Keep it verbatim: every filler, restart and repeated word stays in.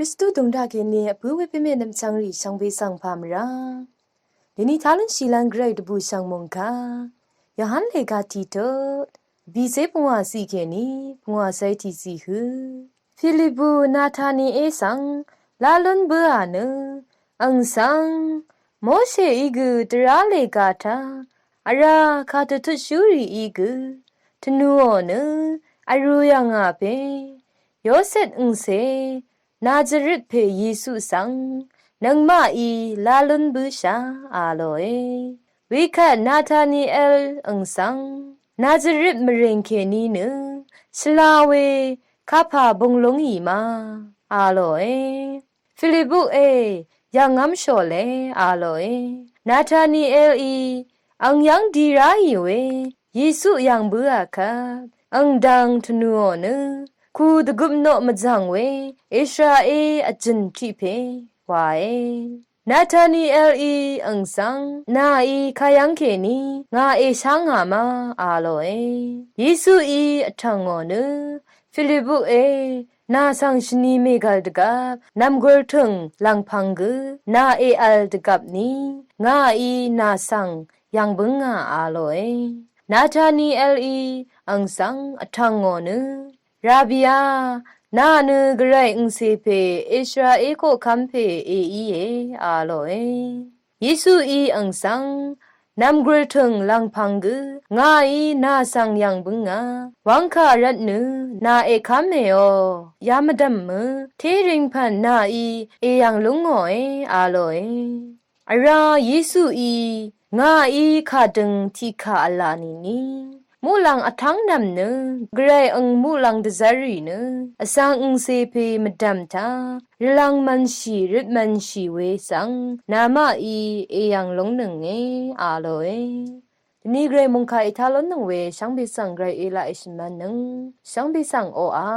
Kristu dungdaq kèní vpǿ we pèmè nvmchvngrì shvngbe svng pà mvrá. Dèní talún shìlv́n gvray dvbù shv̀ng mòngkà Yohan lèga tiqtut bìcé pungwà ciq kèní pungwà cé tiqciq hø. Filipu Nataniel svng lalún bǿà nø ang svng Mosheí gø dvrá lèga taq vrá kàdvtutshúrìí gø tvnùò nø vrū yv̀ngà pè Yosep angcè Nazaret pè Yesu svng nøngmaqí lalún bǿshà a lòe. Wekvt Nataniel ang svng Nazaret mvrèng kèní nø shvla we kapà bunglúngì ma a lòe. Filipuqí yv̀ngv́m shòle a lòe. Natanielí ang yv́ng di ráì we Yesu yv̀ng bǿà kvt ang dvng tvnùò nø kù dvgøp noq mvzv̀ng we Israel vjø̀n tiq pè wae. Natanielí ang svng nàí kayv́ng kèní ngà èshá ngà ma a lòe. Yesuí vtv̀ngò nø Filipuqí nà svng shvni mègv̀l dvgvp nv̀mgurtø̀ng lv̀ngpv̄ng gø nà èvl dvgvp ni ngàí nà svng yv̀ng bǿngà a lòe. Natanielí ang svng vtv̀ngò nø Rabia, nà nø gvray angcè pè Israel koqkv́m pè èíe a lòe. Yesuí ang svng nv̀mgurtø̀ng lv̀ngpv̄ng gø ngàí nà svng yv̀ng bǿngà wv́ngkà rvtnø nà èkv́mèò yamvdv̀mø téringpv̀n nàí èyv̀ng lúngòe a lòe. Vrá Yesuí ngàí kàdøng tiqkà v̄la nìni muqlàng vtv́ng nv̀m nø gvray ang muqlàng dvzv́rrì nø vsvng angcè pè mvdv̀m taq rvlvng mv̄nshì røt mv̄nshì we svng namaqí èyv̀ng lúngnønge a lòe. Dvni gvray mòngkà ètá lúnnøng we shvngbe svng gvray èlaq èshø̀n mv̄nnøng shvngbe svng oqà.